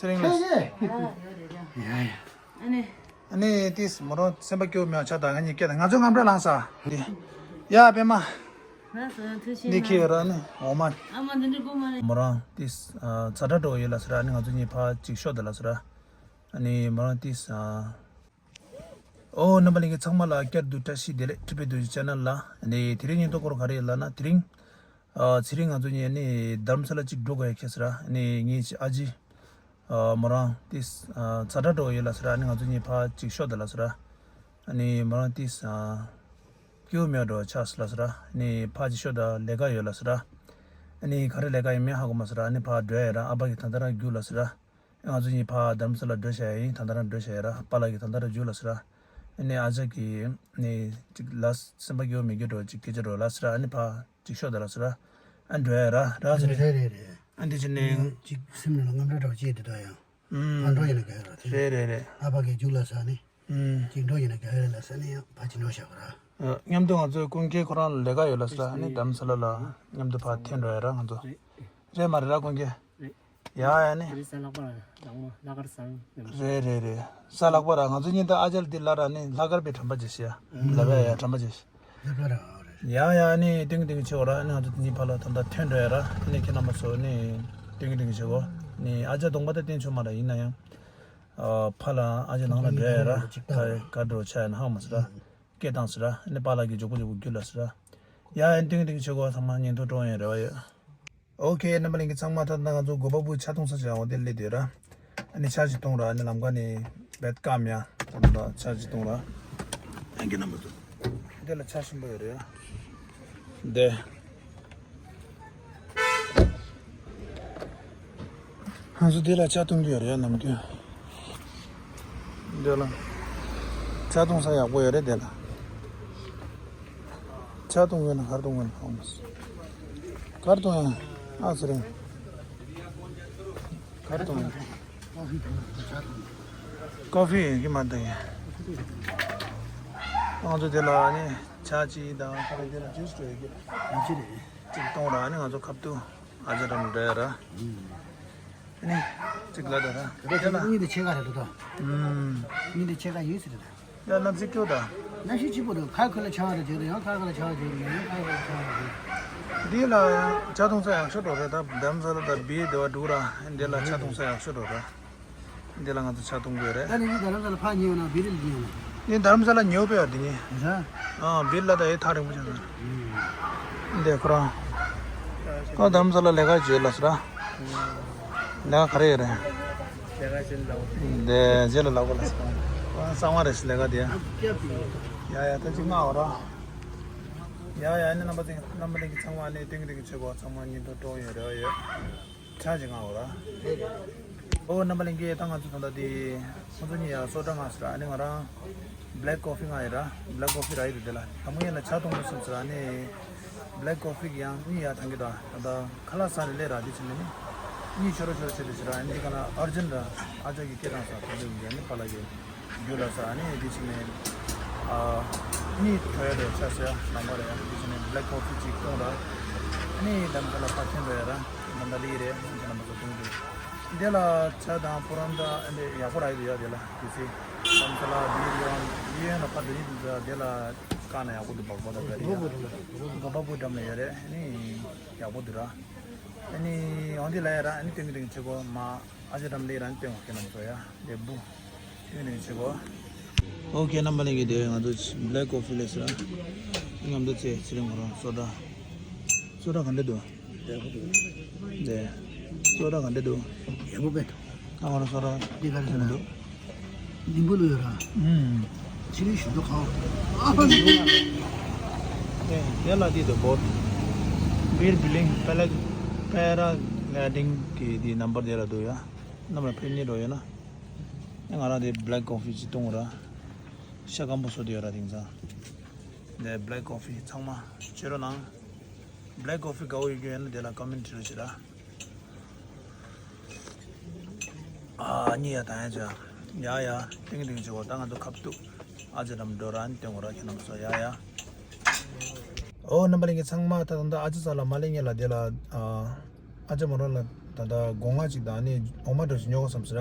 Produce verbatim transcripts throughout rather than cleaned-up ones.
ཚེ་རིང་ལགས། ཡ་ཡ། ཨ་ནི། ཨ་ནི་ཏིས་མོ་རང་སེམས་པ་སྐྱོ་མེད་ཆ་དང་ང་གཉིས་སྐད་དང་ང་ཚོའི་ངམ་ར་ལངས་ས། འདི། ཡ་པད་མ། ང་ཚོ་ཐུགས་ཆེ་འདི་ན། ཁྱེད་ར་ནི་འོ་མ། ཨ་མ་འདི་འདྲི་དགོས་མ་རེད། མོ་རང་ཏིས་ཚ་དྲག་འགྲོ་ཡོད་ལ་ཟེར། ཨ་ནི་ང་ཚོ་གཉིས་ཕར་ཅིག་ཤོག་དང་ལ་ཟེར། ཨ་ནི་མོ་རང་ཏིས། ཨོ་རྣམ་པ་ལྷན་རྒྱས་ཚང་མ་ལ་བསྐྱར་དུ་བཀྲ་ཤིས་བདེ་ལེགས། ཁྲི་པའི་རྡོ་རྗེ་ཆེ་ནལ་ལ། ཨ་ནི་དེ་རིང་ཉིན་ཐོ་སྐོར་ག་རེ་ཡོད་ལབ་ན། དེ་རིང་། ཨ་ཚེ་རིང་ང་ཚོ་གཉིས་ནི་དྷ་རམ་ས་ལ་གཅིག་འགྲོ་དགོས་ཡ་ཁེལ་ཟེར། ཨ་ནི་ངའི་ཨ་ཅེ། ཨ་མོ་རང་ཏིས་ཨ་ཚ་དྲག་འགྲོ་ཡོད་ལ་ཟེར། ཨ་ནི་ང་ཚོ་གཉིས་ཕར་ཅིག་ཤོག་དང་ལ་ཟེར། ཨ་ནི་མོ་རང་ཏིས་ཨ་སྐྱིད་པོ་མེད་འགྲོ་ཆགས་ལ་ཟེར། ཨ་ནི་ཕར་ཅིག་ཤོག་དང་ལས་ཀ་ཡོད་ལ་ཟེར། ཨ་ནི་ག་རེ་ལས་ཀ་ཡིན་མིན་ཧ་གོ་མ་ཟེར། ཨ་ནི་ཕར་འགྲོ་ཡ་ར་ཨ་ཕ་གིས་ད་ལྟ་རང་རྒྱུགས་ལ་ཟེར། ང་ཚོ་གཉིས་ཕར་དྷ་རམ་ས་ལ་འགྲོ་བཞག་ཡ་ཡིན། ད་ལྟ་རང་འགྲོ་བཞག་ཡ་ར། པཱ་ལགས་ཀྱིས་ད་ལྟ་རང་རྒྱུགས་ལ་ཟེར། ཨ་ནི་ཨ་ཅག་གིས་ནི་ཅིག་ལ་སེམས་པ་སྐྱོ་མི་སྐྱོ་འགྲོ་ཅིག་སྐད་ཆ་འགྲོ་ལ་ཟེར། ཨ་ནི་ཕར་ཅིག་ཤོག་དང་ལ་ཟེར། ཨ་འགྲོ་ཡ་ར་ར་ཟེར། རེད་རེད་རེད། ཨ་འདི་ཕྱི་ནས་ཅིག་སེམས་ནང་ལ་དངངས་སྐྲག་འདྲ་བོ་སྐྱེས་འདུག་ད་ཡང་། ཨུམ། ཕར་འགྲོ་ཡིན་ན་དགའ་ཡོད་ར་དེ། རེད་རེད་རེད། ཨ་ཕ་གིས་རྒྱུགས་ལ་ཟེར་ནི། ཨུམ། ཅིག་འགྲོ་ཡིན་ན་དགའ་ཡོད་ལ་ཟེར་ནི་ཡང་ཕར་ཅིག་འགྲོ་བཞག་པ་ར། ཨ་མཉམ་དུ་ང་ཚོའི་ཀུན་མཁྱེན་ཁོ་རང་ལ་ལས་ཀ་ཡོད་ལ་ཟེར། ཨ་ནི་དྷ་རམ་ས་ལ་ལ་མཉམ་དུ་ཕར་འཐེན་འགྲོ་ཡ་ར་ང་ཚོ། རེད། རེད་མ་རེད་ར་ཀུན་མཁྱེན། རེད། ཡ་ཡ་ནི། རེད་ས་ལྷག་པ་ར་ལག་མ་ལྷག་དཀར་སང་ནམ། རེད་རེད་རེད། ས་ལྷག་པ་ར་ང་ཚོ་གཉིས་ད་ཨ་ཅག་འདི་ལ་ར་ནི་ལྷག་དཀར་པའི་དྲན་པ་ཅིག་ཤི་ཡ། ལ་བས་ཡ་དྲན་པ་ཅིག་ཤི། ལ་བས་ར་རེད། ཡ་ཡ་ནི་ཏིང་ཏིང་ཆེ་བ་ར་ནི་ང་ཚོ་དེ་གཉིས་ཕར་ལ་ད་ལྟ་ཐོན་འགྲོ་ཡ་ར་ནི་ཁྱེད་རྣམ་པ་ཚོ་ནི་ཏིང་ཏིང་ཆེ་བ་ནི་ཨ་ཅག་གདོང་པ་ད་བསྟན་ཆོག་མ་ར་ཡིན་ན་ཡང་། ཨ་ཕར་ལ་ཨ་ཅག་ནང་ལ་འགྲོ་ཡ་ར་ག་ག་འགྲོ་ཆ་ཡ་ན་ཧ་མ་སི་ར། སྐད་བཏང་ཟེར་ར། ཨ་ནི་པཱ་ལགས་ཀྱིས་མགྱོགས་པོ་མགྱོགས་པོ་རྒྱུགས་ལ་ཟེར་ར། ཡ་ཨ་ནི་ཏིང་ཏིང་ཆེ་གོ་ཚང་མ་ཉིན་ཐོ་སྤྲོ་ཡོང་རེ་བ་ཡོད། ཨོ་ཁེ། རྣམ་པ་ལྷན་རྒྱས་ཚང་མ་ད་ལྟ་ང་ཚོ་གོ་པ་བུ་ཆ་འཐུང་ས་ཅིག་འོ་དེ་སླེབས་བསྡད་ར། ཨ་ནི་ཆ་ཅིག་འཐུང་ར། ཨ་ནི་ལམ་ཁ་ནས་བེད་ཀམ་ཡ་ད་ལྟ་ཆ་ཅིག་འཐུང་ར། ཨ་ཁེ་རྣམ་པ་ཚོ། དེ་ལ་ཆ་ཞིམ་པོ་ཡོད་རེད་ཡ། དེ། ང་ཚོ་འདི་ལ་ཇ་འཐུང་གི་ཡོད་རེད་ཡ་ནམ་རྒྱུན། འདི་ལ་ཇ་འཐུང་ས་ཡག་པོ་ཡོད་རེད་འདི་ལ། ཇ་འཐུང་གི་ཡོད་ན་ག་རེ་འཐུང་གི་ཡོད་ན་ཧ་མ་སོང་། ག་རེ་འཐུང་ཡ། ཨ་ཚེ་རིང་། ག་རེ་འཐུང་ཡ། ཀོ་ཧྥི་ཡིན་གྱི་མ་འདུག་ཡ། ང་ཚོ་འདི་ལ་ནི་ཇ་གཅིག་དང་ཁ་པར་འདི་ལ་ཇུས་འགྲོ་ཡོད་ཀྱི། ཡིན་གྱི་རེད། གཅིག་གཏོང་ར་ནི་ང་ཚོ་ཁ་ཐུག་ཨ་ཅག་འགྲམ་འགྲོ་ཡ་ར། ཨ་ནི། གཅིག་ལ་ད་ར། དེ་ལ་གཉིས་དེ་ཕྱེད་ཀ་རེད་འདུག་ད། ཨུམ། གཉིས་དེ་ཕྱེད་ཀ་ཡིན་ཟེར་ད། ཡ་གནམ་གཤིས་སྐྱོ་ད། གནམ་གཤིས་སྐྱིད་པོ་འདུག་ཁ་ཁུ་ལ་ཆར་བ་རེད་བྱས་ད་ཡང་ཁ་ཁུ་ལ་ཆར་བ་བྱས་ད་ཡང་ཁ་ཁུ་ལ་ཆར་བ་རེད། འདི་ལ་ཡང་ཇ་འཐུང་ས་ཡག་ཤོས་འགྲོ་རེད་ད། དྷ་རམ་ས་ལ་ད་བི་དེ་བ་འདུག་ར། འདི་ལ་ཇ་འཐུང་ས་ཡག་ཤོས་འགྲོ་ར། འདི་ལ་ང་ཚོ་ཇ་འཐུང་དགོས་རེད། ད་ནི་འདི་དྷ་རམ་ས་ལ་ཕར་ཉོས་ན་བི་རི་ལ་ཉོས་ན། འདི་དྷ་རམ་ས་ལ་ཉོས་པ་ཡ་འདི་ནི། རེད། ཨ་བི་རི་ལ་ད་ཡེ་ཐག་རིང་པོ་ཆགས་ན། འདི་ཁོ་རང་། ཁོ་དྷ་རམ་ས་ལ་ལས་ཀ་བྱེད་ལ་ཟེར་ར། ལས་ཀ་ག་རེ་ཡོད་རེད། ལས་ཀ་བྱེད་ལ་ལ། འདི་རྗེས་ལ་ལབ་དགོས་ལ་ཟེར། ཁོ་རང་གཙང་མ་རེད་ཟེར་ལས་ཀ་དེ་ཡ། ཡ་ཡ་ད་ཅིག་མངགས་འོ་ར། ཡ་ཡ་ནི་རྣམ་པ་ཚོ་རྣམ་པ་ལྷན་རྒྱས་ཚང་མ་ནི་ཏིང་ཏིང་ཆེ་གོ་ཚང་མ་ཉིན་ཐོ་སྤྲོ་ཡོད་རེ་བ་ཡོད། ཆ་ཅིག་མངགས་འོ་ར། ཨོ་རྣམ་པ་ལྷན་རྒྱས་ད་ང་ཚོ་ད་ལྟ་དེ་ཁོང་ཚོ་གཉིས་ཡ་སོ་ཌ་མངགས་ཟེར་ར། ཨ་ནི་ང་རང་བྷེ་ལེག་ཀོ་ཕི་མངགས་ཡིན་ར། བྷེ་ལེག་ཀོ་ཕི་ར་ཡིན་རེད་དེ་ལ་དང་པོ་ཡིན་ལ་ཇ་འཐུང་དགོས་བསམ་ཟེར་ར། ཨ་ནི་བྷེ་ལེག་ཀོ་ཕི་གི་ཡང་གཉིས་ཡ་ཐང་གི་ད་ད་ལྟ་ཁ་ལག་ཟ་ནས་སླེབས་ར། དེ་ཕྱིན་ནས་ནི་གཉིད་ཤོར་རོ་ཤོར་རོ་བྱེད་དེ་ཟེར་ར། ཨ་ནི་དེ་ག་ལ་ཨར་ཇེན་ར་ཨ་ཅག་གི་སྐད་བཏང་ས་དེ་འདྲ་ཡིན་ཨ་ནི་པཱ་ལགས་ཀྱིས། རྒྱུ་ལ་ས་ཨ་ནི་དེ་ཕྱིན་ནས་ཨ་གཉིད་ཁྲོ་ཡ་རེད་ཆ་ཟེར་ལམ་པ་རེད། དེ་ཕྱིན་ནས་བྷེ་ལེག་ཀོ་ཕི་ཅིག་འཐུང་ར། ཨ་ནི་དྷ་རམ་ས་ལ་ཕར་ཐོན་འགྲོ་ཡ་ར། ད་ལྟ་ལི་རེད། ཁྱེད་རྣམ་པ་ཚོ་མཐོང་གི་འདི་ལ་ཇ་དང་པུ་རམ་དང་ཨ་འདྲ་ཡག་པོ་རག་གི་འདུག་ཡ། དེ་ལ་དེ་ཚེ་དྷ་རམ་ས་ལ་བི་ཡོན་བི་ཡོན་ལ་ཕར་འགྲོ་ཡི་འདུག་དེ་ལ་བཀག་ན་ཡག་པོ་འདུག་བག་བག་དང་ག་རེ་ཡ་གོ་བ་པོ་འགྲམ་ལ་ཡོད་རེད། ཨ་ནི་ཡག་པོ་འདུག་ར། ཨ་ནི་འོང་དེ་ལ་ཡ་ར། ཨ་ནི་ཏིང་ཏིང་ཆེ་གོ་མ། ཨ་ཅག་འགྲམ་ལས་རང་སྟོན་བ་ཁྱེད་རྣམ་ཚོ་ཡ་ལེབ་བུ། ཨོ་ཁེ་རྣམ་པ་ལྷན་རྒྱས་དེ་ང་ཚོ་བྷེ་ལེག་ཀོ་ཕི་ལས་ཟེར། མཉམ་དུ་ཚེ་ཚེ་རིང་ཁོ་རང་སོ་ཌ། སོ་ཌ་ག་འདྲ་འདུག་དེ། སོ་ཌ་ག་འདྲ་འདུག་ཡག་པོ་བས། ཨ་ཁོ་རང་སོ་ཌ་འདི་ག་རེ་ཟེར་ན། འདུག་ལྡིང་པོ་ལོས་ར། ཨུམ། ཕྱི་ལུས་ཞུ་འདུག་གང་། ཨ་ཧ་ལུ། དེ་ལ་དེ་དུ་བོད། བིར་བི་ལིང་པེ་ལ་པེ་ར་གླའི་ཌིང་གི་དེ་ནམ་བར་དེ་ལ་འདུག་ཡ། རྣམ་པ་ཕེབས་ཉེ་འགྲོ་ཡོད་ན། ང་རང་དེ་བྷེ་ལེག་ཀོ་ཕི་ཅིག་འཐུང་ར། ཤ་སྐམ་པོ་བཟོ་དེ་ཡོད་ར་དེང་སང་། དེ་བྷེ་ལེག་ཀོ་ཕི་ཚང་མ་བྱེད་རོགས་གནང་། བྷེ་ལེག་ཀོ་ཕི་དགའ་བོ་ཡོད་རྒྱུ་ཡོད་ན་དེ་ལ་ཀོ་མེན་ཊི་བྲིས་རོགས་བྱེད་ར། ཨ་གཉིས་ཡ་དང་ཡ་ཅག་ཡ་ཡ་ཏིང་ཏིང་ཆེ་གོ་ད་ང་ཚོ་ཁ་ཐུག་ཨ་ཅག་འགྲམ་འགྲོ་ར་ཨ་ནི་སྟོན་གོ་ར་ཁྱེད་རྣམ་ཚོ་ཡ་ཡ། ཨོ་རྣམ་པ་ལྷན་རྒྱས་ཚང་མ་ད་ད་ལྟ་ཨ་ཅག་ས་ལ་མ་སླེབས་སྔོན་ལ་དེ་ལ་ཨ་ཨ་ཅག་མོ་རང་ལ་ ད་ལྟ་སྒོ་ང་གཅིག་དང་ཨ་ནི་འོ་མ་འདྲ་ཞིག་ཉོ་དགོས་བསམ་ཟེར།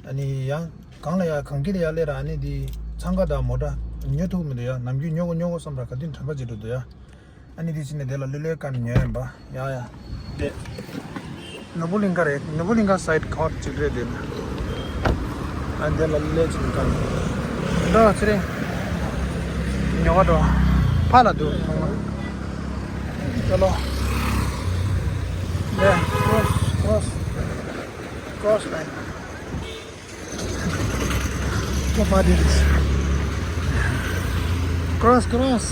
ཨ་ནི་ཡང་གང་ལ་ཡ་གང་གི་ལ་ཡ་སླེབས་ར་ཨ་ནི་དེ་འཚང་ཁ་དང་མོ་ཊ་ཉོ་ཐུབ་མི་འདུག་ཡ། ནམ་རྒྱུན་ཉོ་དགོས་ཉོ་དགོས་བསམ་ར་ག་དུས་དྲན་པ་བརྗེད་འགྲོ་འདུག་ཡ། ཨ་ནི་དེ་ཕྱིན་ནས་དེ་ལ་ལོ་ལོའི་ཀ་ནས་ཉོས་ཡིན་པ། ཡ་ཡ། དེ། ནོར་བུ་གླིང་ག་རེད། ནོར་བུ་གླིང་ག་སའིད་ཁོར་གཅིག་རེད་དེ། ཨ་དེ་ལ་ལོ་ལོའི་གཅིག་ནས་ཀ་ནས། འགྲོ་ཚེ་རིང་། ཉོ་ག་འགྲོ། ཕ་ལ་འདུག་ཚང་མ། ཅོ་ལོ། དེ་ཀོ་རོ་སི་ཀོ་རོ་སི་ཀོ་རོ་སི་ལ་ཡིན། Go, Padres. Cross, cross.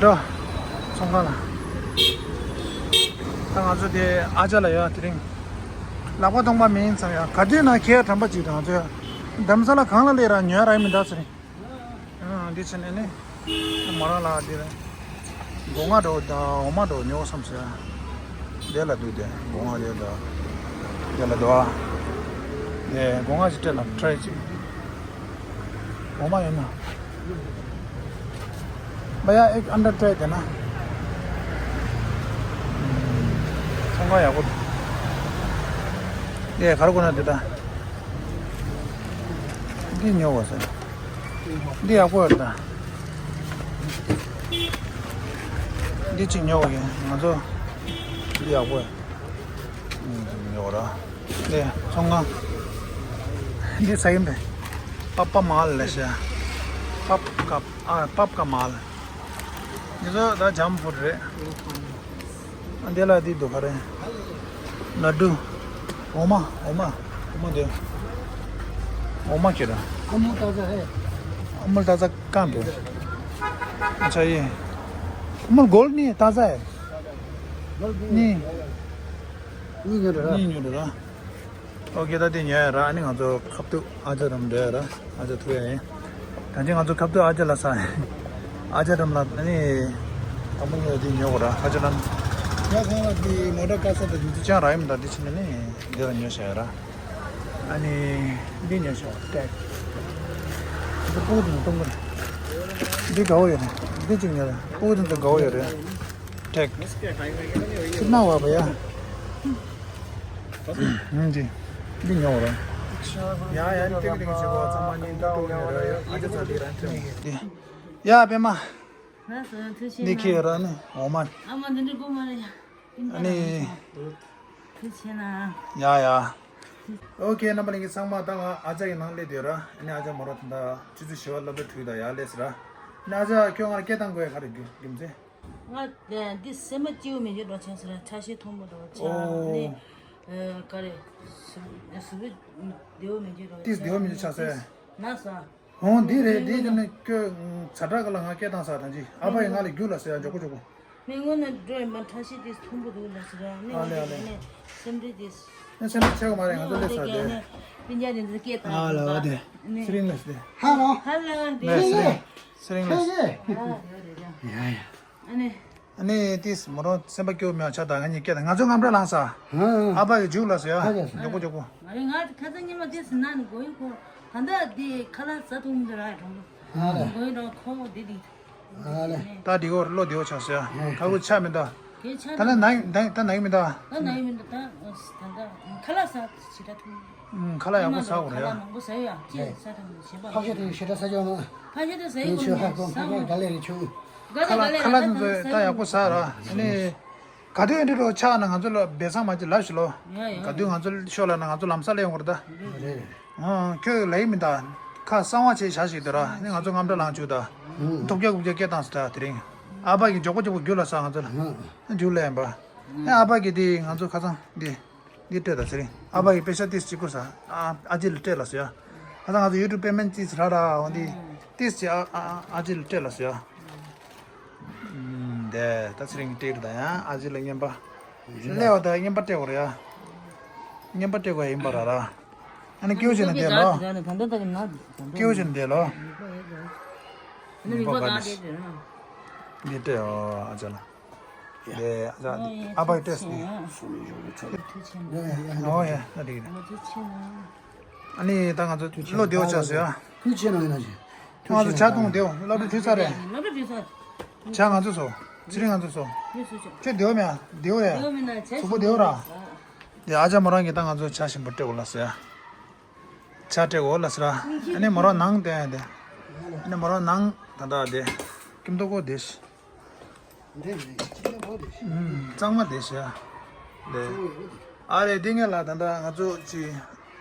འགྲོ། ཚོང་ཁང་ལ། ད་ང་ཚོ་དེ་ཨ་ཅག་ལ་ཡོད་དེ་རིང་། ལག་པ་སྟོང་པ་མིན་ཙང་ཡ་ག་དུས་ན་ཁྱེད་དྲན་པ་ཅིག་དང་ང་ཚོ་ཡ། དྷ་རམ་ས་ལ་གང་ལ་སླེབས་ར་ཉོ་ཡ་རག་མི་འདུག་ཚེ་རིང་། ཨ་འདི་ཕྱིན་ནས་ནི། མོ་རང་ལ་འདི་རེད། སྒོ་ང་འགྲོ་དང་འོ་མ་འགྲོ་ཉོ་བསམ་ཟེར། དེ་ལ་འདུག་དེ་སྒོ་ང་དེ་དང་། དེ་ལ་འདུག་ཨ། དེ་སྒོ་ང་ཞིག་སྤྲད་ལ་ཁྲའི་ཅིག་འོ་མ་ཡོད་ན། भैया एक अंडा ट्राई देना। ཚོང་ཁང་ཡག་པོ་འདུག་དེ་ག་རེ་དགོས་ན་འདི་ད། འདི་ཉོ་བ་ཟེར། འདི་ཡག་པོ་ཡོད་ད། འདི་གཅིག་ཉོ་བ་ཡིན་ང་ཚོ། འདི་ཡག་པོ་ཡོད། འདི་ཉོ་ར། འདི་ཚོང་ཁང་། འདི་ཟ་གིན་པས། པ་པ་མ་ལ་ཤ། པབ་ཀ་ཨ་པབ་ཀ་མ་ལ། འདི་ཚོ་ད་ཇམ་ཕུད་རེད། འདི་ལ་འདི་འདུག་ག་རེ། ལ་ཌུ། འོ་མ་འོ་མ་འོ་མ་འདི། འོ་མ་ཁྱེར། अमूल ताज़ा है। अमूल ताज़ा कहाँ पे? अच्छा ये। अमूल गोल्ड नहीं है, ताज़ा है। नहीं। नहीं न्यू रहा। ཨོ་ཀེ། ད་དེ་ཉོ་ཡ་ར། ཨ་ནི་ང་ཚོ་ཁ་ཐུག་ཨ་ཅག་འགྲམ་འགྲོ་ཡ་ར། ཨ་ཅག་ཐུག་ཡ་ཡིན། ད་ཅི་ང་ཚོ་ཁ་ཐུག་ཨ་ཅག་ལ་ས། ཨ་ཅག་འགྲམ་ལ་ཨ་ནི། དང་པོ་ཉོ་དེ་ཉོ་གོ་ར། ཨ་ཅག་ལ། ཡ་ཁོང་ལ་དེ་མོ་ཊ་ཀ་ས་དང་དེ་ཚོ་ཅང་རག་ཡིན་མི་འདུག་དེ་ཕྱིན་ནས་ནི་འདི་ལ་ཉོ་བྱ་ཡ་ར། ཨ་ནི། འདི་ཉོ་བྱ་ཡ་ཊེག་འདི་ཕྲུ་གུ་དེ་ཚོ་གཏོང་གི་རེད། འདི་དགའ་བོ་ཡོད་རེད། འདི་གཅིག་ཉོ་ར། ཕྲུ་གུ་དེ་ཚོ་དགའ་བོ་ཡོད་རེད། ཊེག་ཁྱི་མ་བ་བ་ཡ། ཨང་། འདི་འདི་ཉོ་ར། ཡ་ཡ། ཏིང་ཏིང་བྱེད་པ་ཚང་མ་ཉིན་ལྟ་འགྲོ་ནས་ར། ཡ་ཨ་ཅག་ཚ་འདི་རང་ཁྲིད་འདི། ཡ་པད་མ། ང་ཚོ་ཐུགས་རྗེ་ཆེ་འདི་ཁྱེད་ར་ནི་འོ་མ། ཨ་མ་འདི་འདྲ་དགོས་མ་རེད་ཡ། ཨ་ནི། ཐུགས་རྗེ་ཆེ་ན། ཡ་ཡ། ཨོ་ཀེ། རྣམ་པ་ལྷན་རྒྱས་ཚང་མ། ད་ང་ཨ་ཅག་གི་ནང་སླེབས་བསྡད་ཡོད་ར། ཨ་ནི་ཨ་ཅག་མོ་ར་ད་ལྟ་ཆུ་ཚོད་བཞི་པ་སློབ་གྲྭ་དྲུག་དང་ཡར་སླེབས་ཟེར་ར། ཨ་ནི་ཨ་ཅག་ཁྱོད་ང་ལ་སྐད་བཏང་དགོས་ཡ་ག་རེ་རྒྱུ་རྒྱུ་མཚན། ང་འདི་སེམས་པ་སྐྱིད་པོ་མེད་རྒྱུ་འགྲོ་ཆགས་ཟེར་ར། ཆ་ཤས་མཐོན་པོ་འགྲོ་ཆགས་ཨོ། ནི། ཨ་ག་རེ། གཟུགས་པོ་བདེ་པོ་མེད་རྒྱུ་འགྲོ་ཏིས་བདེ་པོ་མེད་རྒྱུ་ཆགས་ཟེར། ན་ས། འོང་འདི་རེད། འདི་ཀྱང་ནི་ཁྱོད་ཛ་དྲག་གི་ལ་ང་སྐད་བཏང་ས་དང་ཅི། ཨ་ཕ་ཡིས་ང་ལ་རྒྱུགས་ལ་ཟེར་ཡ་མགྱོགས་པོ་མགྱོགས་པོ། མི་སྔོན་ནས་འགྲོ་ཡིན་པ། ཁྲ་ཤིས་དེ་མཐོན་པོ་འདུག་ལ་ཟེར་ར། ནི་ཨ་ལེ་ཨ་ལེ། ནི་སེམས་ཁྲལ་དེ། ནི་སེམས་ཁྲལ་བྱེད་དགོས་མ་རེད། ང་ཚོ་སླེབས་ཚར་དེ། སྤུན་ཀྱག་དེ་ཚོ་སྐད་བཏང་ཨ་ལེ་ཨ་དེ། ནི་སི་རིང་ལ་སི་དེ། ཧ་ལོ། ཧ་ལོ་དེ། ནི་སི་རིང་། སི་རིང་ལ་སི། ཨ་ཡོད་རེད་ར། ཡ་ཡ། ཨ་ནི། ཨ་ནི་ཏིས་མོ་རང་སེམས་པ་སྐྱོ་མེད་ཆ་དང་ང་གཉིས་སྐད་དང་ང་ཚོ་དངངས་སྐྲག་ལངས་ས། ཨ་ཕ་ཡིས་རྒྱུགས་ལ་ཟེར་ཡ། མགྱོགས་པོ་མགྱོགས་པོ། ང་རེ་ང་ཁ་སང་ཉི་མ་ཏིས་ན་ནི་གོ་ཡི་ཁོ། ད་ལྟ་དེ་ཁ་ལག་ཟ་ཐུབ་མི་འདུག་ར་གྲོང་ཚོ། གོ་ཡི་ར་ཁོ་དེ་དེ། ད་དེ་གོ་བློ་བདེ་བོ་ཆགས་ཟེར་ཡ། ཁ་ཁུ་ཆ་མི་འདུག་དེ་ཆ་ད་ལ་ནང་ད་ནང་མི་འདུག་ད་ནང་མི་འདུག་ད་ད་ཁ་ལག་ཟ་ཞེ་དྲག་ཐུབ། ཁ་ལག་ཡག་པོ་ཟ་དགོས་རེད་ཡ། ཁ་ལག་མང་པོ་ཟ་ཡོད་ཡ། ཅི་ཟ་ཐུབ་མི་ཤེས་པ། ཕག་ཤ་དེ་ཞེ་དྲག་ཟ་ཆོག་མ། ཕག་ཤ་དེ་ཟ་ཡི་ཁོ་ཆུ་ཧ་གོ་ཕག་ཤ་ག་ལེ་རེད་ཆུ། ཁ་ལག་ཁ་ལག་དེ་ཚོ་ད་ཡག་པོ་ཟ་ར། ཨ་ནི། ག་དུས་འདི་འདྲ་ཆགས་ན་ང་ཚོ་ལ་སྦས་གསང་མ་ཅིག་ལབ་ཞིག་ལོ། ག་དུས་ང་ཚོ་ཤོག་ལ་ན་ང་ཚོ་ལམ་སང་སླེབས་ཡོང་གི་རེད་ད། རེད། ཨང་། ཁྱོད་ལ་ཡིན་མིན་ད། ཁ་གསང་བ་བྱས་བཞག་ཞིག་འདུག་ར། ཨ་ནི་ང་ཚོ་དངངས་སྐྲག་ལངས་བཅུག་ད། ཐུག་རྒྱག་ཁུག་རྒྱག་སྐད་བཏང་ཟེར་ད་དེ་རིང་། ཨ་ཕ་གིས་མགྱོགས་པོ་མགྱོགས་པོ་རྒྱུགས་ལ་ཟེར་ང་ཚོ་ལ། རྒྱུགས་ལ་ཡིན་པ། ཨ་ཕ་གིས་དེ་ང་ཚོ་ཁ་སང་འདི། འདི་སྤྲད་ད་ཟེར་རིང་། ཨ་ཕ་ཡིས་པེ་ཤ་ཏིས་གཅིག་བསྐུར་ས། ཨ་ཨ་ཅེ་ལ་སྤྲད་ལ་ཟེར་ཡ། ཨ་ད་ང་ཚོ་ཡུ་ཊུབ་པེ་མེན་ཊི་ཏིས་རག་ར་འོ་འདི། ཏིས་ཅི་ཨ་ཨ་ཨ་ཅེ་ལ་སྤྲད་ལ་ཟེར་ཡ། ཨུམ། དེ་ད་ཚེ་རིང་སྤྲད་ད་ཡ། ཨ་ཅེ་ལ་རྔན་པ། སླེབས་པ་ད་རྔན་པ་སྤྲད་དགོས་རེད་ཡ། རྔན་པ་སྤྲད་དགོས་ཡིན་པ་ར་ར། ཨ་ནི་སྐྱེའུ་བྱས་ན་བསྡད་ལོ། སྐྱེའུ་བྱས་ན་བསྡད་ལོ། ནི་མི་པ་ག་ནི་འདི་སྤྲད་ཨོ་ཨ་ཅག་ལ། དེ་ཨ་ཅག་ཨ་ཕ་གིས་སྤྲད་སོང་། ཨོ་ཡ་ད་འགྲིག་རེད། ཨ་ནི་ད་ང་ཚོ་བློ་བདེ་བོ་ཆགས་སོང་ཡ། ཐུགས་ཆེ་གནང་ཡིན་ན་ཞིག་ང་ཚོ་ཇ་འཐུང་བདེ་བོ་སློབ་གྲྭ་ཁྲིད་ཚར་རེད། སློབ་གྲྭ་ཁྲིད་ཚར། ཇ་ང་ཚོ་བཟོ། ཚེ་རིང་ང་ཚོ་སོ། ཁྱོད་བདེ་བོ་མེད་ཨ། བདེ་བོ་ཡ། གཟུགས་པོ་བདེ་བོ་ར། དེ་ཨ་ཅག་མོ་རང་གིས་ད་ང་ཚོ་ཇ་ཞིམ་པོ་སྤྲད་དགོས་ལ་ཟེར་ཡ། ཇ་སྤྲད་དགོས་ལ་ཟེར་ར། ཨ་ནི་མོ་རང་ནང་བསྡད་ཡ་དེ། ཨ་ནི་མོ་རང་ནང་ད་ལྟ་དེ། ཀིམ་ཏོ་ཀོ་དེ་ཤི། འདི་ནི་ཅི་ལ་བོ་དེ་ཤི། ཨུམ། གཙང་མ་དེ་ཤི་ཡ། དེ། ཨ་རེ་དེ་ངས་ལ་ད་ལྟ་ང་ཚོ་ཅི།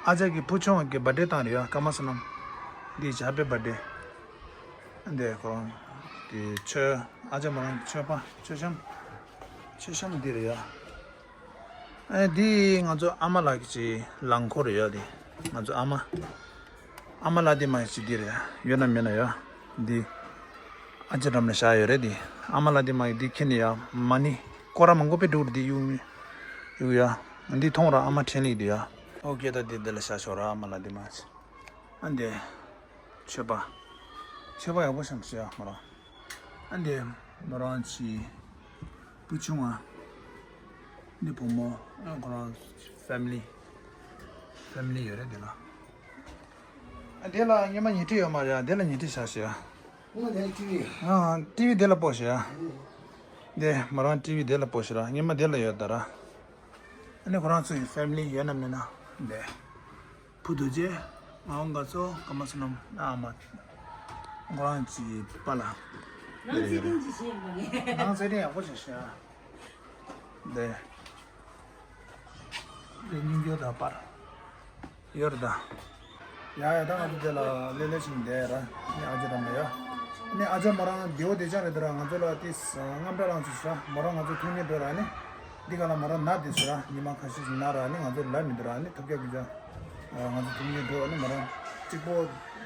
ཨ་ཅག་གི་བུ་ཆུང་བ་གི་བར་ཌེ་བཏང་རེད་ཡ། ཀ་མ་སོ་ནམ། འདི་ཇ་པའི་བར་ཌེ། འདི་ཁོ་རང་གི་ཆོས། ཨ་ཅག་མོ་རང་གི་ཆོས་པ། མཆོད་བཤམས། མཆོད་བཤམས་འདི་རེད་ཡ། ཨེ་འདི་ང་ཚོ་ཨ་མ་ལགས་ཀྱི་རླངས་འཁོར་རེད་ཡ། འདི་ང་ཚོ་ཨ་མ། ཨ་མ་ལགས་འདི་མ་ཞིག་འདི་རེད་ཡ། ཡོད་ན་མེད་ན་ཡ། འདི་ཨ་ཅག་འགྲམ་ལ་བཞག་ཡོད་རེད། འདི་ཨ་མ་ལགས་འདི་མ་ཡི་འདི་ཁྱེར་ནས་ཡ། མ་ཎི་སྐོར་ར་མང་པོ་དཔེ་འགྲོ་གི་རེད། འདི་གཡུག་གཡུག་ཡ། འདི་མཐོང་ར་ཨ་མ་ཕྲིན་ལས་འདི་ཡ། ཨོ་ཀེ། ད་འདི་འདི་ལ་བཞག་ཤོག་ར། ཨ་མ་ལགས་འདི་མ་ཞིག་ཨ་འདི། མཆོད་པ། མཆོད་པ་ཡག་པོ་བཤམས་ཤག་ཡ་མོ་རང་། ཨ་འདི། མོ་རང་གི་བུ་ཆུང་བ། འདི་བུ་མོ། ཨ་ཁོ་རང་ཕེ་མི་ལི། ཕེ་མི་ལི་ཡོད་རེད་འདི་ལ། ཨ་འདི་ལ་སྔོན་མ་ཉལ་ཁྲི་ཡོད་མ་རེད་ཡ། འདི་ལ་ཉལ་ཁྲི་བཞག་ཤག་ཡ། ཨ་ཊི་ཝི་འདི་ལ་སྤོ་ཤག་ཡ། འདི་མོ་རང་ཊི་ཝི་འདི་ལ་སྤོ་ཤག་ར། སྔོན་མ་འདི་ལ་ཡོད་ད་ར། ཨ་ནི་ཁོ་རང་ཚོ་ཡི་ཕེ་མི་ལི་ཡོད་ན་མེད་ན་འདི། བུ་རྡོ་རྗེ། ངག་དབང་དགའ་ཚོགས། ཀརྨ་བསོད་ནམས། ཨ་མ། ཁོ་རང་གི་པཱ་ལགས། ནང་ཚེ་རིང་གྱི་ཞེས་པ་ངས། ནང་ཚེ་རིང་ཡག་པོ་བྱས་ཤག་ཡ། འདི། འདི་སྙིང་རྗེ་དང་པར། ཡོད་རེད་ད། ཡ་ཡ། ད་ང་ཚོ་དེ་ལ་ལེ་ལེ་ཞིག་བསྡད་ར། ནི་ཨ་ཅག་འགྲམ་ལ་ཡ། ནི་ཨ་ཅག་མོ་རང་བདེ་བོ་བདེ་ཆགས་རེད་ད་ར། ང་ཚོ་ལ་དེ་དངངས་སྐྲག་ལངས་ཚུལ་ཤག་མོ་རང་ང་ཚོ་ཐུག་ཉེ་འགྲོ་ར་ནི། འདི་ག་ལ་མོ་རང་ན་བསྡད་ཤག་ར། ཉི་མ་ཁ་ཤས་ཤིག་ན་ར་ནི་ང་ཚོ་ལ་མི་འདུག་ར་ནི། ཐབས་བརྒྱ་གི་ཅག་ང་ཚོ་ཐུག་ཉེ་འགྲོ་ནི་མོ་རང་གཅིག་པོ་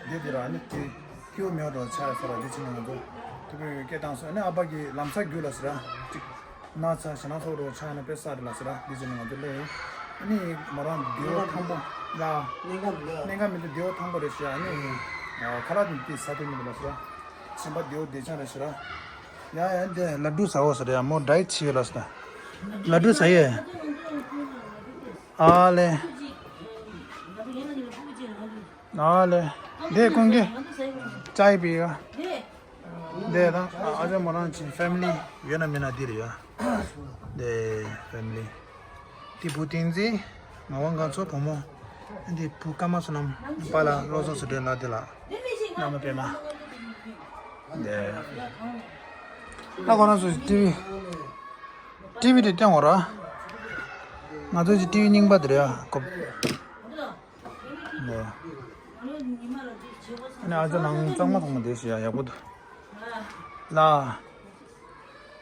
བསྡད་དེ་ར་ནི། དེ་སྐྱིད་པོ་མེད་འགྲོ་ཆགས་ས་ར། དེ་ཕྱིན་ནས་ང་ཚོ་ཐུག་པའི་སྐད་བཏང་སོང་ནི། ཨ་ཕ་གི་ལམ་སང་རྒྱུགས་ལ་ཟེར་ར། གཅིག་ན་ཚ་ཞེ་ན་ཚ་འགྲོ་ཆགས་ན་དཔེ་ས་རེད་ལ་ཟེར་ར། འདི་བྱས་ནས་ང་ཚོ་སླེབས་ཡིན། ཨ་ནི་མོ་རང་བདེ་བོ་ཐང་པོ་ལ། གནད་འགག་མི་འདུག་གནད་འགག་མི་འདུག་བདེ་བོ་ཐང་པོ་རེད་ཤག་ཨ་ནི་ཁ་ལག་དེ་ཟ་ཐུབ་མི་འདུག་ལ་ཟེར་ར། བྱམས་པ་བདེ་བོ་བདེ་ཆགས་རེད་ཟེར་ར། ཡ་ཡ། འདི་ལ་ཌུ་ཟ་འོ་ཟེར་ར་ཡ། མོ་ཌའེ་ཊི་བྱེད་ཡོད་ལ་ཟེར། ལ་ཌུ་ཟ་ཡེ། ཨ་ལེ། ཨ་ལེ། འདི་ཀུན་གྱི་ཅའི་པི་ཡ། འདི་དང་ཨ་ཅག་མོ་རང་གི་ཕེ་མི་ལི་ཡོད་ན་མེད་ན་འདི་རེད་ཡ། འདི་ཕེ་མི་ལི། འདི་བུ་བསྟན་འཛིན། ངག་དབང་དགའ་ཚོགས་བུ་མོ། འདི་བུ་ཀརྨ་བསོད་ནམས། པཱ་ལགས་བློ་བཟང་ཟུར་སྒྲོན་ལགས། འདི་ལ་བླ་མ་པདྨ། འདི། ད་ཁོ་རང་ཚོ་ཊི་ཝི། ཊི་ཝི་དེ་སྟོན་དགོས་ར། ང་ཚོ་གི་ཊི་ཝི་རྙིང་པ་དེ་རེད་ཡ། ཀོ། ནས། ཨ་ནི་ཨ་ཅག་ནང་གཙང་མ་ཚང་མ་བསྡད་ཤག་ཡ། ཡག་པོ་འདུག་ལ།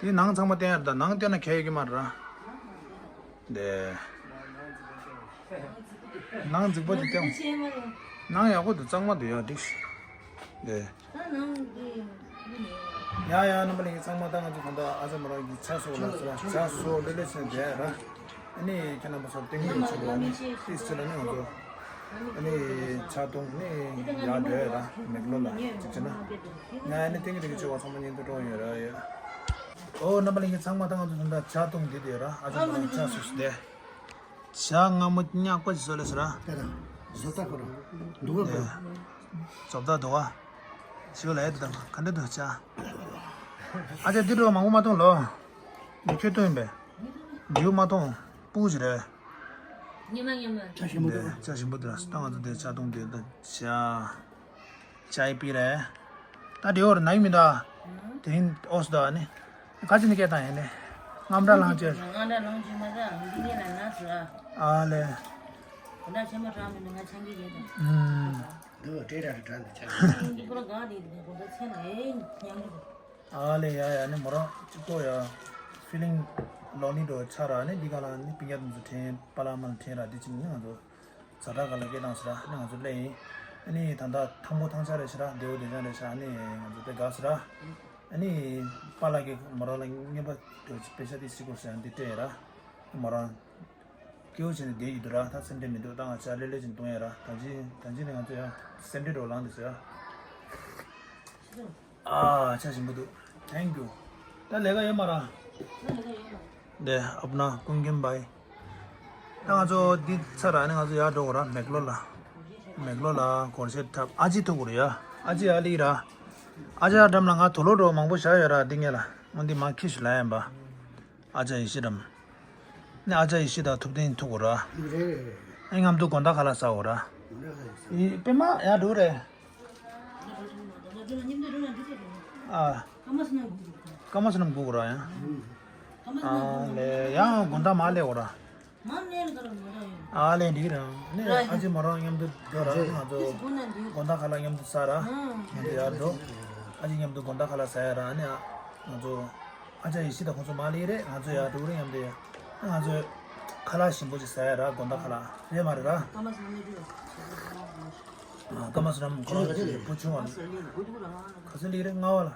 དེ་ནང་ཚང་མ་བསྟན་ཡ་རེད་ད། ནང་བསྟན་ན་གལ་ཡོད་ཀྱི་མ་རེད་ར། འདི། ནང་རྫིག་པོ་དེ་བསྟན། ནང་ཡག་པོ་འདུག་གཙང་མ་འདུག་ཡ། འགྲིག་ཤག་འདི། ཡ་ཡ། རྣམ་པ་ལྷན་རྒྱས་ཚང་མ། ད་ང་ཚོ་གང་ལྟར་ཨ་ཅག་མོ་རང་གི་ཇ་ཟ་འོ་ལ་ཟེར་ར། ཇ་ཟ་འོ་ལེ་ལེ་བྱས་བསྡད་ར། ཨ་ནི་ཁྱེད་རྣམ་པ་ཚོར་སྟོན་གྱི་ཡིན། ཕྱི་ལོགས་ནི་ཏིས་ཚོད་ལ་ནི་ང་ཚོ་ཨ་ནི་ཇ་འཐུང་ནི་ཡར་འགྲོ་ཡ་ར། མེག་ལོར་ལ་གཅིག་བྱས་ན། ང་ཨ་ནི་སྟོན་གྱི་རིགས་ཆེ་བ་ཚང་མ་མཉམ་དུ་འགྲོ་ཡོད་ར་ཡོད། ཨོ་རྣམ་པ་ལྷན་རྒྱས་ཚང་མ། ད་ང་ཚོ་ད་ལྟ་ཇ་འཐུང་བསྡད་དེ་ཡོད་ར། ཨ་ཅག་མོ་རང་ཇ་ཟ་ཟ་བསྡད། ཇ་མངར་མོ་ཉག་པ་ཞིག་བཟོ་ལེ་ཟེར་ར། དེ་ར་བཟོ་ལྟ་ཁོ་ར་འདུག་ག་ཁོ་ར། བཟོ་ལྟ་འདུག་ག་ཞུ་ལ་ཡ། དེ་དང་ག་འདྲ་འདུག་ཇ། ཨ་ཅག་འདི་འདྲ་མང་པོ་མ་འཐུང་ལོ། འདི་ཁྱོད་འཐུང་ཡིན་པས། འདིའུ་མ་འཐུང་། སྤུ་གུ་ཞིག་རེད། ཉི་མ་ཉི་མ། ཇ་ཞིམ་པོ་འདུག་འདི་ཇ་ཞིམ་པོ་འདུག་ད་ང་ཚོ་འདི་ཇ་འཐུང་འདི་ད་ཇ། ཅའི་པི་རེད། ད་འདྲི་བོར་ན་ཡི་མི་འདུག་དེ་ཡིན་ཨོ་སི་ད་ནི། ཁ་ཅིག་ནི་སྐད་བཏང་ཡིན་ནི། དངངས་སྐྲག་ལངས་བྱས། དངངས་སྐྲག་ལངས་བྱས་མ་ཟ་འདི་ངས་ལ་ན་ཟ། ཨ་ལེ། ད་ཆེན་མོ་གྲང་མི་འདུག་ང་ཆང་གི་ཡོད་དང་། ཨུམ། འདི་བོ་སྤྲེལ་ར་རི་གྲང་དུ་ཆགས། འདི་པུ་ར་གང་རེད་འདི་གོ་ད་ཚེ་ན་ཨེ་ཉམས་གི་འདུག་ཨ་ལེ། ཡ་ཡ། ནི་མོ་རང་གཅིག་པོ་ཡ། ཕི་ལིང་ལོན་ལི་འགྲོ་ཆགས་ར་ནི། འདི་ག་ལ་ནི་སྤུན་ཀྱག་དེ་ཚོ་དྲན། པཱ་ལགས་མ་ལ་དྲན་ར། འདི་ཕྱིན་ནི་ང་ཚོ་ཛ་དྲག་ག་ལ་སྐད་བཏང་ཟེར་ར་ནི་ང་ཚོ་སླེབས་ཡིན། ཨ་ནི་ད་ལྟ་ཐང་པོ་ཐང་ཆ་རེད་ཤག་ར། བདེ་བོ་བདེ་ཆགས་རེད་ཤག་ཨ་ནི་ང་ཚོ་དཔེ་དགའ་ཟེར་ར། ཨ་ནི་པཱ་ལགས་ཀྱིས་མོ་རང་ལ་རྔན་པ་དེ་པེ་ཤ་དེ་ཤི་སྐོར་ཟེར་ཡང་འདི་སྤྲད་ཡ་ར། མོ་རང་སྐྱིད་པོ་བྱས་ནས་བསྡད་ཡོད་འདུག་ར། ད་སེམས་ཁྲལ་མི་འདུག་ད་ང་ཇ་ལེ་ལེ་ཅིག་འཐུང་ཡ་ར། ད་ཅི་ད་ཅི་ནས་ང་ཚོ་ཡ་སེམས་ཁྲལ་འགྲོ་ལངས་འདུག་ཟེར་ཡ། ཨ་ཇ་ཞིམ་པོ་འདུག Thank you། ད་ལས་ཀ་ཡོད་མ་ར། འདི་ཨབ་ན་ཀུན་མཁྱེན་བྷའི། ད་ང་ཚོ་འདི་ཚར་ར་ནི་ང་ཚོ་ཡར་འགྲོ་དགོས་ར། མེག་ལོར་ལ། མེག་ལོར་ལ་སྒོར་གཞས་འཁྲབ། ཨ་ཅེ་ཐུག་དགོས་རེད་ཡ། ཨ་ཅེ་ཨ་ལི་ར། ཨ་ཅེ་ཨ་འགྲམ་ལ་ང་དུག་ལོག་འགྲོ་མང་པོ་བཞག་ཡོད་ར་འདི་ངས་ལ། འོན་ཏེ་མ་ཁྱི་ཞིག་ལ་ཡིན་པ། ཨ་ཅག་ཡེ་ཤེས་རམ། ནི་ཨ་ཅག་ཡེ་ཤེས་དང་ཐུབ་བསྟན་ཐུག་གོ་ར། རེད་རེད་རེད། ཨེ་མཉམ་དུ་དགོང་དག་ཁ་ལག་ཟ་གོ་ར། དགོང་དག་ཁ་ལག་ཟ། ཨི་པད་མ་ཡར་འགྲོ་རེད། ཨ། ཀ་མ་སུ་ནམ་སྒུག་ར་ཡང་། ཨ་ལེ་ཡང་དགོང་དག་མ་སླེབས་གོ་ར། ཨ་ལེ་འགྲིག་ར། ནི་ཨ་ཅེ་མོ་རང་མཉམ་དུ་འགྲོ་ར། ང་ཚོ་དགོང་དག་ཁ་ལག་མཉམ་དུ་ཟ་ར། ང་ཚོ་ཡར་འགྲོ། ཨ་ཅེ་མཉམ་དུ་དགོང་དག་ཁ་ལག་ཟ་ཡ་ར། ནི་ང་ཚོ་ཨ་ཅག་ཡེ་ཤེས་དང་ཁོང་ཚོ་མ་སླེབས་རེད། ང་ཚོ་ཡར་འགྲོ་རེད། མཉམ་དུ་ཡ། ང་ཚོ་ཁ་ལག་ཞིམ་པོ་ཅིག་ཟ་ཡ་ར། དགོང་དག་ཁ་ལག་རེད་མ་རེད་ར། ཀ་མ་སུ་རམ་ཁོ་རང་གི་བུ་ཆུང་བ་ལ། ག་ཚོད་སླེབས་རེད། ལྔ་པ་ལ།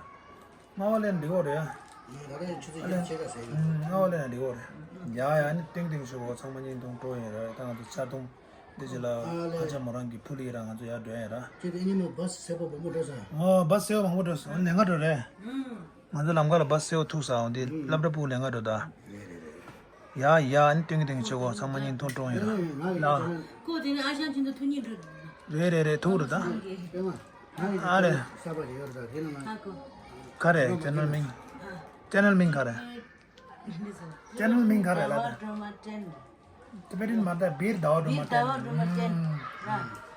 ལྔ་པ་སླེབས་ན་འགྲིག་གོ་རེད་ཡ། ང་རང་ཆུ་ཚོད་བརྒྱད་ཅུ་ཕྱེད་ཀ་ཟེར་ཡིན། ལྔ་པ་སླེབས་ན་འགྲིག་གོ་རེད། ཡ་ཡ། ནི་ཏིང་ཏིང་ཞུ་གོ། ཚང་མ་བརྙན་ཐུང་སྤྲོ་ཡིན་ར། ད་ང་ཚོ་ཆ་ཐུང་། འདི་ཅི་ལ་ཨ་ལེ། ཨ་ཅག་མོ་རང་གི་ཕུ་ལི་ར་ང་ཚོ་ཡར་འགྲོ་ཡ་ར། ཁྱེད་དེ་ཨ་ནི་མོ་བཱས་སེ་པོ་མང་པོ་འགྲོ་སོང་། ཨོ་བཱས་སེ་པོ་མང་པོ་འགྲོ་སོང་། ལས་ཀ་འགྲོ་རེད། ང་ཚོ་ལམ་ཁ་ལ་བཱས་སེ་པོ་ཐུག་ས་འོང་དེ་སློབ་གྲྭ་ཕྲུ་གུ་ལས་ཀ་འགྲོ་ད། ཡ་ཡ། ཨ་ནི་ཏིང་ཏིང་ཆེ་གོ། ཚང་མ་བརྙན་ཐུང་སྤྲོ་ཡིན་ར། ལ། ཁོ་དེ་ནི་ཨ་ཞང་ཆུང་དུ་ཐུག་ཉིན་འགྲོ། རེད་རེད་རེད། ཐུག་རེད་ད། ཨ་རེད། ག་རེ་ཅེ་ནལ་མིང་། ཅེ་ནལ་མིང་ག་རེ། ཅེ་ནལ་མིང་ག་རེ་ལ་ད། Tibetan མ་ད་བིར་ཟླ་བ་སྒྲོལ་མ་བིར་ཟླ་བ་སྒྲོལ་མ་བསྟན།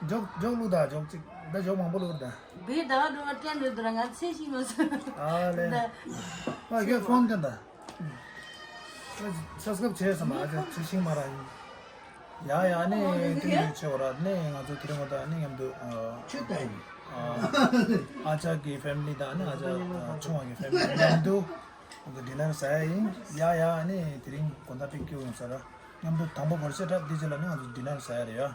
ཇོག་ཇོག་བླུག་ད་ཇོག་ཅིག་ད་ཇོག་མང་པོ་བླུག་ད། བིར་ཟླ་བ་སྒྲོལ་མ་བསྟན་རེད་ད་ར། ང་ཚེ་ཤིང་མ་སོ། ཨ་ལེ། ཨ་ཁྱོད་ཕོན་བསྟན་ད། སབ་སི་ཀ་རབ་བྱས་སམ། ཨ་ཅག་ཚེ་ཤིང་མ་ར་ཡིན། ཡ་ཡ། ནི་ཏིང་ཏིང་ཆེ་བ་ར། ནི་ང་ཚོ་དེ་རིང་ངོ་ད་ནི་མཉམ་དུ་ཆུ་ད་ཡིན། ཨ་ཅག་གི་ཕེ་མི་ལི་དང་ནི་ཨ་ཅག་ཆུང་བ་གི་ཕེ་མི་ལི་མཉམ་དུ། ང་ཚོ་ཌི་ནར་ཟ་ཡ་ཡིན། ཡ་ཡ། ཨ་ནི་དེ་རིང་དགོང་དག་པིག་ཀྱོག་ཡོང་ས་ར། མཉམ་དུ་དང་པོ་གོར་སེ་ཊབ་འདི་རྗེས་ལ་ནི་ང་ཚོ་ཌི་ནར་ཟ་ཡ་རེད་ཡ།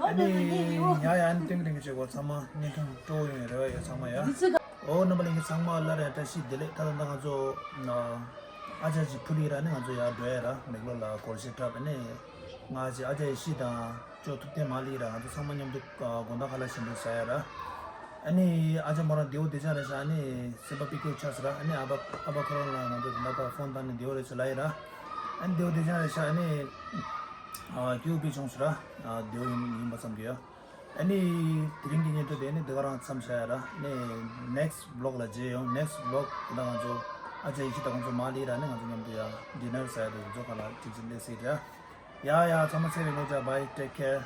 ཨ་ནི་ཡ་ཡ། ཨ་ནི་ཏིང་ཏིང་བྱེད་དགོས། ཚང་མ་བརྙན་ཐུང་སྤྲོ་ཡོང་རེ་བ་ཡོད་ཚང་མ་ཡ། ཨོ་རྣམ་པ་ལྷན་རྒྱས་ཚང་མ་སླར་ཡང་བཀྲ་ཤིས་བདེ་ལེགས། ད་ད་ལྟ་ང་ཚོ་ཨ་ཅག་ཅིག་ཕུ་ལི་ར་ནི་ང་ཚོ་ཡར་འགྲོ་ཡ་ར། མེག་ལོར་ལ་གོར་སེ་ཊབ། ཨ་ནི་ང་ཅིག་ཨ་ཅག་ཡེ་ཤེས་དང་ཅོ་ཐུབ་བསྟན་མ་ལི་ར། ང་ཚོ་ཚང་མ་མཉམ་དུ་དགོང་དག་ཁ་ལག་ཞིམ་པོ་ཟ་ཡ་ར། ཨ་ནི་ཨ་ཅག་མོ་རང་བདེ་པོ་བདེ་ཆགས་རེད་ཤག་ཨ་ནི་སེམས་པ་པིག་ཀྱོག་ཆགས་སོང་ར། ཨ་ནི་ཨ་ཕ་ཨ་ཕ་ཁོ་རང་ལ་ང་ཚོ་ད་ལྟ་ཕོན་བཏང་ནས་བདེ་པོ་རེད་ཟེར་ལབ་ཡིན་ར། ཨ་ནི་བདེ་པོ་བདེ་ཆགས་རེད་ཤག་ཨ་ནི་ཨ་སྐྱིད་པོ་བྱུང་སོང་ར། ཨ་བདེ་པོ་ཡིན་ཡིན་པ་བསམ་གྱི་ཡོད། ཨ་ནི་དེ་རིང་གི་བརྙན་ཐུང་དེ་ནི་འདི་ག་རང་མཚམས་བཞག་ཡ་ར། ཨ་ནི་ནེག་སི་བི་ལོག་ལ་མཇལ་ཡོང་། ནེག་སི་བི་ལོག་ད་ང་ཚོ་ཨ་ཅག་ཡེ་ཤེས་དང་ཁོང་ཚོ་མ་ལི་ར་ནི་ང་ཚོ་མཉམ་དུ་ཡ་ཌི་ནར་ཟ་ཡ་དེ་ཚོ་ག་ལ་ཅིག་ཅིག་སླེབས་སྲིད་ར། ཡ་ཡ། ཚང་མ་ཚེ་རིང་ལོ་ཅག Bye, take care.